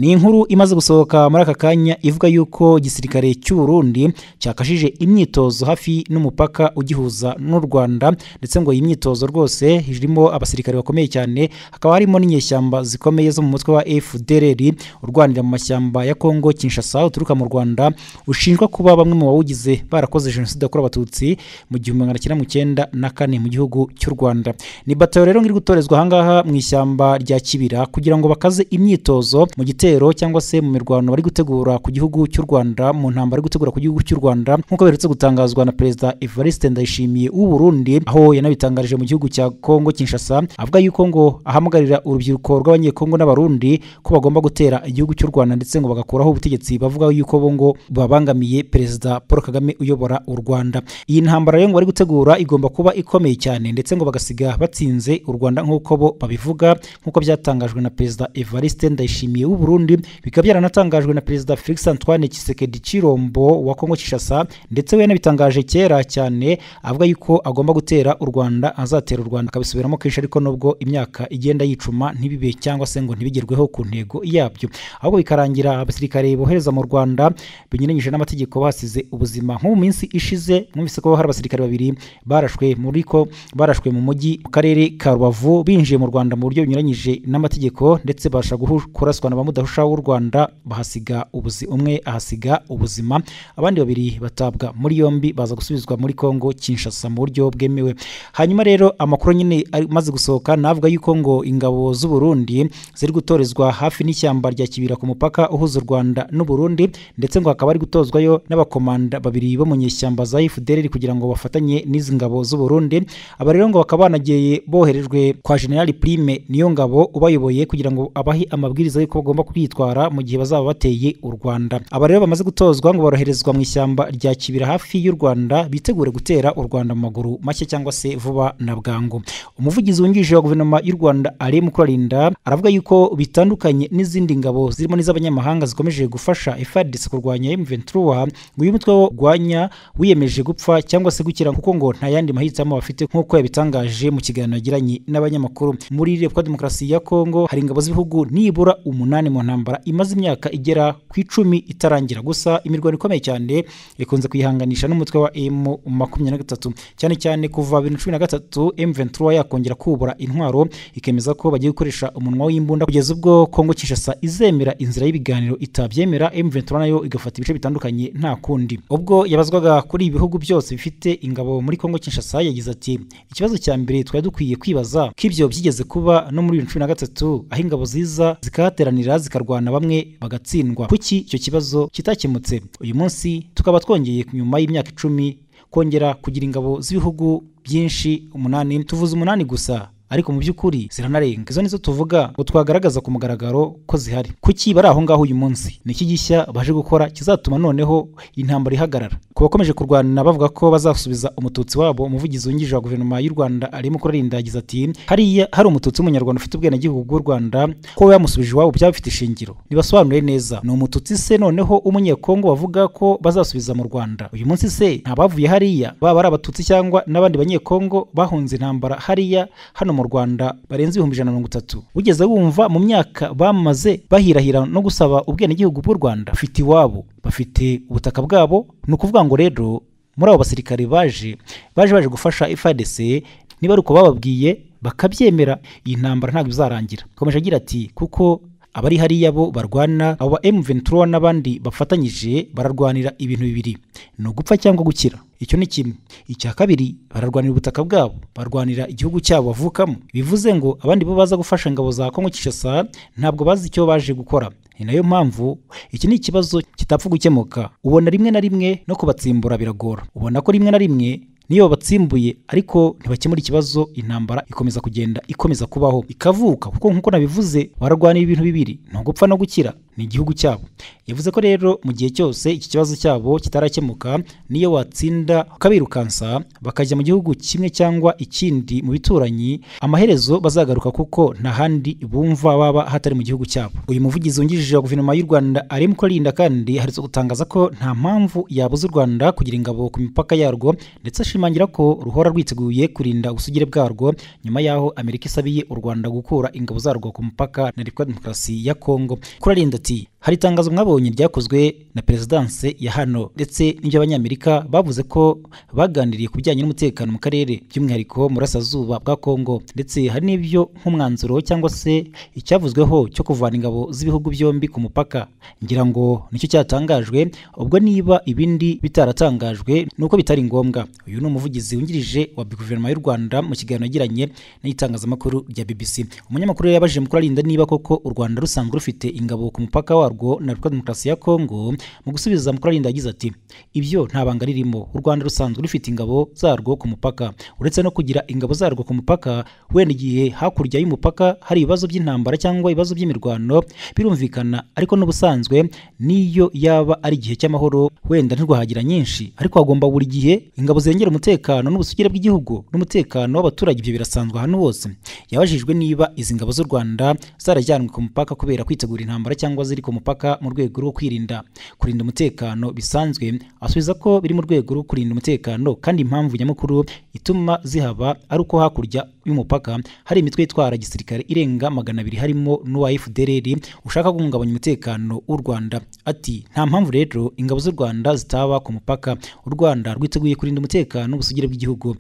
Ni inkuru imaze gusohoka muri aka kanya ivuga yuko igisirikare cy'u Burundi cyakashije imyitozo hafi n'umupaka ugihuza n'u Rwanda, ndetse ngo iyi myitozo rwose irimo abasirikare bakomeye cyane, hakaba harimo n'inyeshyamba zikomeye zo mu mutwe wa FDLR urwanira mu mashyamba ya Kongo Kinshasa uturuka mu Rwanda, ushinjwa kuba bamwe mu bawugize barakoze jenoside yakorewe Abatutsi mu 1994 mu gihugu cy'u Rwanda. Ni batayo rero ngiri gutorezwa ahangaha mu ishyamba rya Kibira kugira ngo bakaze imyitozo mu gitero cyangwa se mu mirwano bari gutegura ku gihugu cy'u Rwanda, mu ntambara bari gutegura ku gihugu cy'u Rwanda, nk'uko biherutse gutangazwa na Perezida Evariste Ndayishimiye w'u Burundi, aho yanabitangarije mu gihugu cya Kongo Kinshasa, avuga yuko ngo ahamagarira urubyiruko rw'abanyekongo n'abarundi ko bagomba gutera igihugu cy'u Rwanda ndetse ngo bagakuraho ubutegetsi bavuga yuko bo ngo babangamiye Perezida Paul Kagame uyobora u Rwanda. Iyi ntambara rero ngo bari gutegura igomba kuba ikomeye cyane, ndetse ngo bagasiga batsinze u Rwanda nk'uko bo babivuga, nk'uko byatangajwe na Perezida Evariste Ndayishimiye w'u Burundi, bikaba byaranatangajwe na Perezida Felix Antoine Tshisekedi Tshilombo wa Kongo Kinshasa, ndetse we yanabitangaje kera cyane avuga yuko agomba gutera u Rwanda, azatera u Rwanda akabisubiramo kenshi, ariko nubwo imyaka igenda yicuma ntibibe cyangwa se ngo ntibigerweho ku ntego yabyo, ahubwo bikarangira abasirikare bohereza mu Rwanda binyuranyije n'amategeko basize ubuzima. Nko mu minsi ishize mwumvise ko hari abasirikare babiri barashwe muri ko barashwe mu mujyi mu karere ka Rubavu binjiye mu Rwanda mu buryo binyuranyije n'amategeko, ndetse basha kuraswa na bamudahusha w'u Rwanda bahasiga umwe ahasiga ubuzima, abandi babiri batabwa muri yombi baza gusubizwa muri Kongo Kinshasa mu buryo bwemewe. Hanyuma rero amakuru nyine amaze gusohoka navuga yuko ngo ingabo z'u Burundi ziri gutorezwa hafi n'ishyamba rya Kibira ku mupaka uhuza u Rwanda n'u Burundi, ndetse ngo hakaba ari gutozwayo n'abakomanda babiri bo mu nyeshyamba za FDLR kugira ngo bafatanye n'izi ngabo z'u Burundi. Aba rero ngo bakaba banagiye boherejwe kwa General Prime niyo ngabo ubayoboye kugira ngo abahe amabwiriza y'uko bagomba kwitwara mu gihe bazaba bateye u Rwanda. Aba rero bamaze gutozwa ngo baroherezwa mu ishyamba rya Kibira hafi y'u Rwanda bitegure gutera u Rwanda mu maguru mashya cyangwa se vuba na bwangu. Umuvugizi wungirije wa guverinoma y'u Rwanda Alain Mukuralinda aravuga yuko bitandukanye n'izindi ngabo zirimo n'iz'abanyamahanga zikomeje gufasha FARDC kurwanya M23, ngo uyu mutwe wo rwanya wiyemeje gupfa cyangwa se gukira kuko ngo nta yandi mahitamo bafite, nk'uko yabitangaje mu kiganiro yagiranye n'abanyamakuru. Muri Repubulika Demokarasi ya Kongo hari ingabo z'ibihugu nibura 8 mu ntambara imaze imyaka igera ku 10 itarangira, gusa imirwano ikomeye cyane ikunze kwihanganisha n'umutwe wa M23, cyane cyane kuva 2013 M23 yakongera kubura intwaro ikemeza ko bagiye gukoresha umunwa w'imbunda kugeza ubwo Kongo Kinshasa izemera inzira y'ibiganiro, itabyemera M23 nayo igafata ibice bitandukanye nta kundi. Ubwo yabazwaga kuri ibihugu byose bifite ingabo muri Kongo Kinshasa yagize ati ikibazo cya mbere twari dukwiye kwibaza ko ibyo byigeze kuba no muri 2013 aho ingabo ziza zikahateranira zikarwana bamwe bagatsindwa, kuki icyo kibazo kitakemutse? Uyu munsi tukaba twongeye nyuma y'imyaka 10 kongera kugira ingabo z'ibihugu byinshi 8, tuvuze 8 gusa ariko mu by'ukuri ziranarenga. Izo nizo tuvuga ngo twagaragaza ku mugaragaro ko zihari. Kuki bari aho ngaho uyu munsi? Ni iki gishya baje gukora kizatuma noneho intambara ihagarara? Ku bakomeje kurwana bavuga ko bazasubiza umututsi wabo, umuvugizi wungirije wa guverinoma y'u Rwanda Alain Mukuralinda yagize ati hariya hari umututsi w'umunyarwanda ufite ubwenegihugu bw'u Rwanda, ko yamusubije iwabo byaba bifite ishingiro. Nibasobanure neza, ni umututsi se noneho umunyekongo bavuga ko bazasubiza mu Rwanda? Uyu munsi se nta bavuye hariya baba ari abatutsi cyangwa n'abandi banyekongo bahunze intambara hariya hano mu Rwanda barenze 130,000? Ugeze wumva mu myaka bamaze bahirahira no gusaba ubwenegihugu bw'u Rwanda, bafite iwabo, bafite ubutaka bwabo. Ni ukuvuga ngo rero muri abo basirikare baje gufasha FARDC, niba ari uko bababwiye bakabyemera, iyi ntambara ntabwo izarangira. Komeje agira ati kuko abari hariya bo barwana, abo ba M23 n'abandi bafatanyije bararwanira ibintu bibiri, ni ugupfa cyangwa gukira. Icyo ni kimwe. Icya kabiri, bararwanira ubutaka bwabo, barwanira igihugu cyabo bavukamo. Bivuze ngo abandi bo baza gufasha ingabo za Kongo Kinshasa ntabwo bazi icyo baje gukora. Ni nayo mpamvu iki ni ikibazo kitapfa gukemuka. Ubona rimwe na rimwe no kubatsimbura biragora. Ubona ko rimwe na rimwe niyo batsimbuye ariko ntibakemura ikibazo, intambara ikomeza kugenda ikomeza kubaho ikavuka, kuko nkuko nabivuze bararwanira ibintu bibiri, ni ugupfa no gukira, ni igihugu cyabo. Yavuze ko rero mu gihe cyose iki kibazo cyabo kitarakemuka, niyo watsinda ukabirukansa bakajya mu gihugu kimwe cyangwa ikindi mu bituranyi, amaherezo bazagaruka kuko nta handi bumva baba hatari mu gihugu cyabo. Uyu muvugizi wungirije wa guverinoma y'u Rwanda Alain Mukuralinda kandi aherutse gutangaza ko nta mpamvu yabuza u Rwanda kugira ingabo ku mipaka yarwo, ndetse ashimangira ko ruhora rwiteguye kurinda ubusugire bwarwo nyuma yaho Amerika isabiye u Rwanda gukura ingabo zarwo ku mupaka na Repubulika Demokarasi ya Kongo. Mukuralinda Mukuralinda ati: "Hari itangazo mwabonye ryakozwe na perezidanse ya hano, ndetse n'ibyo Abanyamerika bavuze ko baganiriye ku bijyanye n'umutekano mu karere, by'umwihariko mu burasirazuba bwa Kongo, ndetse hari n'ibyo nk'umwanzuro cyangwa se icyavuzweho cyo kuvana ingabo z'ibihugu byombi ku mupaka. Ngira ngo nicyo cyatangajwe. Ubwo niba ibindi bitaratangajwe, ni uko bitari ngombwa." Uyu ni umuvugizi wungirije wa guverinoma y'u Rwanda mu kiganiro yagiranye n'itangazamakuru rya BBC. Umunyamakuru yari yabajije Mukuralinda niba koko u Rwanda rusanzwe rufite ingabo ku mupaka warwo na Repubulika Demokarasi ya Kongo. Mu gusubiza, Mukuralinda yagize ati: "Ibyo nta banga ririmo, u Rwanda rusanzwe rufite ingabo zarwo ku mupaka. Uretse no kugira ingabo zarwo ku mupaka, wenda igihe hakurya y'umupaka hari ibibazo by'intambara cyangwa ibibazo by'imirwano, birumvikana, ariko n'ubusanzwe n'iyo yaba ari igihe cy'amahoro, wenda ntirwahagira nyinshi, ariko hagomba buri gihe ingabo zirengera umutekano n'ubusugire bw'igihugu n'umutekano w'abaturage. Ibyo birasanzwe ahantu hose." Yabajijwe niba izi ngabo z'u Rwanda zarajyanwe ku mupaka kubera kwitegura intambara cyangwa ziri ku mupaka mu rwego rwo kwirinda kurinda umutekano bisanzwe, asubiza ko biri mu rwego rwo kurinda umutekano, kandi impamvu nyamukuru ituma zihaba ari uko hakurya y'umupaka hari imitwe itwara gisirikare irenga 200, harimo n'uwa FDLR ushaka guhungabanya umutekano w'u Rwanda. Ati: "Nta mpamvu rero ingabo z'u Rwanda zitaba ku mupaka. U Rwanda rwiteguye kurinda umutekano n'ubusugire bw'igihugu,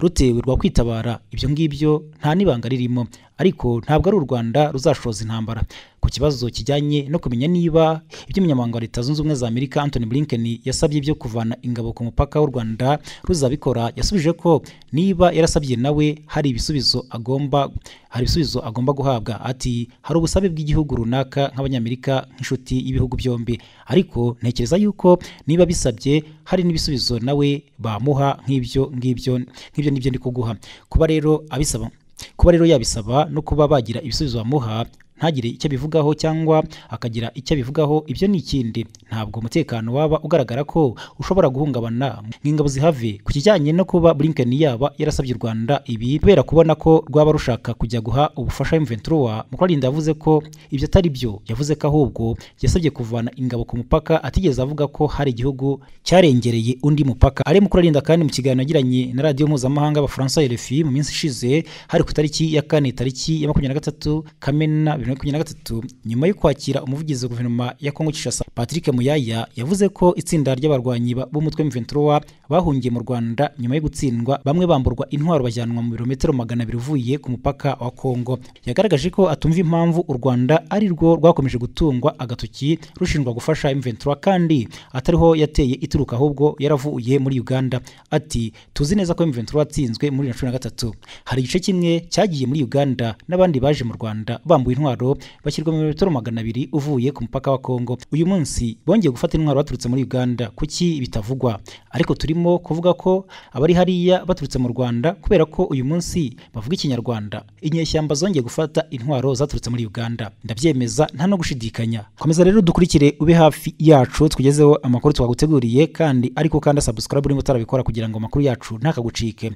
rutewe rwa kwitabara. Ibyo ngibyo nta n'ibanga ririmo, ariko ntabwo ari u Rwanda ruzashoza intambara." Ku kibazo kijyanye no kumenya niba ibyo umunyamabanga wa Leta Zunze Ubumwe za Amerika Antony Blinken yasabye byo kuvana ingabo ku mupaka w'u Rwanda ruzabikora, yasubije ko niba yarasabye nawe hari ibisubizo agomba guhabwa. Ati: "Hari ubusabe bw'igihugu runaka, nk'Abanyamerika, nk'inshuti y'ibihugu byombi, ariko ntekereza yuko niba bisabye hari n'ibisubizo nawe bamuha nk'ibyo ngibyo, nk'ibyo nibyo ndi kuguha. Kuba rero yabisaba no kuba bagira ibisubizo bamuha, ntagire icyo abivugaho cyangwa akagira icyo abivugaho, ibyo ni ikindi. Ntabwo umutekano waba ugaragara ko ushobora guhungabana nk'ingabo zihave." Ku kijyanye no kuba Blinken yaba yarasabye u Rwanda ibi kubera kubona ko rwaba rushaka kujya guha ubufasha M23, Mukuralinda yavuze ko ibyo atari byo. Yavuze ko ahubwo yasabye kuvana ingabo ku mupaka, atigeze avuga ko hari igihugu cyarengereye undi mupaka. Ari Mukuralinda kandi, mu kiganiro yagiranye na radiyo mpuzamahanga y'Abafaransa RFI mu minsi ishize, hari ku tariki ya 4, tariki ya 23 Kamena 2023, nyuma yo kwakira umuvugizi wa guverinoma ya Kongo Kinshasa Patrick Muyaya, yavuze ko itsinda ry'abarwanyi b'umutwe M23 bahungiye mu Rwanda nyuma yo gutsindwa, bamwe bamburwa intwaro, bajyanwa mu birometero 200 uvuye ku mupaka wa Kongo. Yagaragaje ko atumva impamvu u Rwanda ari rwo rwakomeje gutungwa agatoki rushinjwa gufasha M23 kandi atariho yateye ituruka, ahubwo yaravuye muri Uganda. Ati: "Tuzi neza ko M23 yatsinzwe muri 2013, hari igice kimwe cyagiye muri Uganda n'abandi baje mu Rwanda bambuye intwaro, bashyirwa mu birometero 200 uvuye ku mupaka wa Kongo. Uyu munsi bongeye gufata intwaro baturutse muri Uganda. Kuki bitavugwa? Ariko turimo kuvuga ko abari hariya baturutse mu Rwanda kubera ko uyu munsi bavuga Ikinyarwanda. Inyeshyamba zongeye gufata intwaro zaturutse muri Uganda, ndabyemeza nta no gushidikanya." Komeza rero dukurikire, ube hafi yacu, tukugezeho amakuru twaguteguriye, kandi ariko kanda subscribe niba utarabikora kugira ngo amakuru yacu ntakagucike.